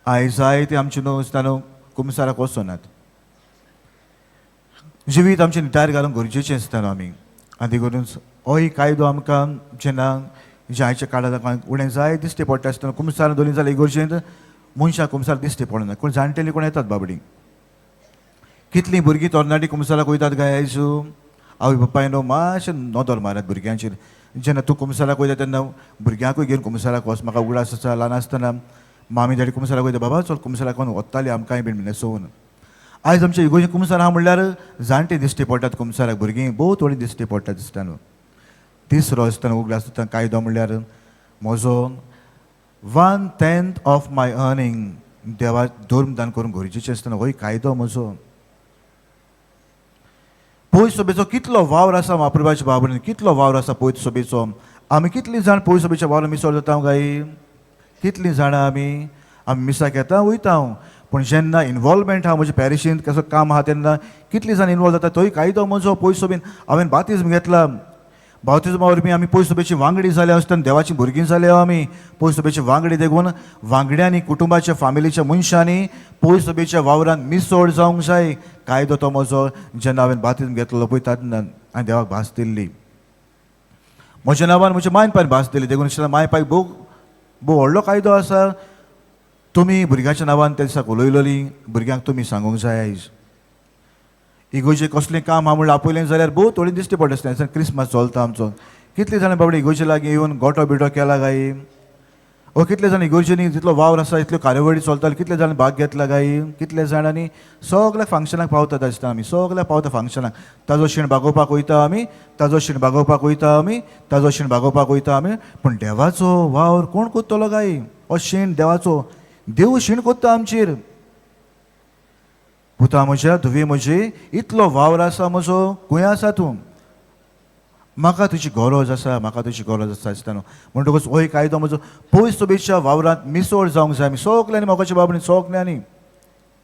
आयज जाय ते आमचे न्हू आसतना कुमसाराक वचनात. जिवीत आमचें नितार घालूंक गरजेचें आसता न्हू आमी. आनी देखून होय कायदो आमकां जेन्ना जे आयच्या काळार उणें जाय दिश्टी पडटा आसतना कुमसार दवरली जाल्यार इगोर्जेंत मनशां कुमसार दिश्टी पडना. कोण जाणटेली कोण येतात बाबडी. कितलीं भुरगीं तरणाटीं कुमसाराक वयतात काय आयज? आवय बापायनो मातशें नदर मारात भुरग्यांचेर. जेन्ना तूं कुमसाराक वयता तेन्ना भुरग्यांकूय घेवन कुमसाराक वच. म्हाका उगडास आसा ल्हान आसतना मामी डॅडी कुमसाराक वयता, बाबा चल कुमसाराक वचून वताली आमकांय बीन न्हेसोवन. आयज आमच्या इगोर्जे कुमसार आहा म्हणल्यार जाणटी दिश्टी पडटात कुमसाराक, भुरगीं भोव थोडीं दिश्टी पडटात दिसता न्हू. तिसरो आसतना उगडास आसतना कायदो म्हणल्यार म्हजो 1/10 ऑफ my earning देवा धर्मदान करूंक गरजेचें आसतना होय कायदो म्हजो. पयस सभेचो कितलो वावर आसा म्हाप्रभाच्या बाबरीन, कितलो वावर आसा पयस सभेचो. आमी कितलीं जाण पयस सभेच्या वावरान मिसळ जाता गाई? कितलीं जाणां आमी आमी मिसाक येता वयता. पूण जेन्ना इनवॉल्वमेंट आहा म्हज्या पॅरिशींत कसो काम आहा तेन्ना कितलीं जाण इनवॉल्व जाता? तोय कायदो म्हजो. पयस सभेन हांवें बातिज्म घेतला. बावतिज्मा वरवीं आमी पयस सभेची वांगडी जाल्या आसतना देवाची भुरगीं जाल्या आमी. पयस सभेची वांगडी देखून वांगड्यांनी कुटुंबाच्या फामिलीच्या मनशांनी पयस सभेच्या वावरान मिसळ जावंक जाय. कायदो तो म्हजो जेन्ना हांवें बातिज्म घेतलो पळय तेन्ना हांवें देवाक भास दिल्ली. म्हज्या नांवान म्हज्या मायन पायन भास दिली. देखून माय पायक भोव भोव व्हडलो कायदो आसा. तुमी भुरग्यांच्या नांवान त्या दिसाक उलयलोली भुरग्यांक तुमी सांगूंक जाय. आयज इगोर्जे कसलें काम आहा म्हणल्यार आपयलें जाल्यार भोव थोडी दिश्टी पडटा आसतना. क्रिसमस चलता आमचो, कितले जाणां बाबडी इगोर्जे लागीं येवन गोटो बिटो केला गाई? ओ कितले जाण इगोर्जेनी जितलो वावर आसा इतल्यो कार्यावळी चलताल्यो, कितले जाण भाग घेतला गाई? कितले जाणांनी सगल्या फंक्शनाक पावतात आसता आमी, सगल्या पावता फंक्शनाक. ताजो शीण भागोवपाक वयता आमी, ताजो शीण भागोवपाक वयता आमी, ताजो शीण भागोवपाक वयता आमी. पूण देवाचो वावर कोण कोत्तलो गाई? हो शीण देवाचो, देव शीण कोत्ता आमचेर. पुता म्हज्या, धुवे म्हजे, इतलो वावर आसा म्हजो, खंय आसा तूं? म्हाका तुजी गरज आसा, म्हाका तुजी गरज आसा आसता न्हू. म्हणटकूच हो कायदो म्हजो पयस सभेच्या वावरांत मिसळ जावंक जाय आमी सगल्यांनी, मोगाच्या बाबतींत सगल्यांनी.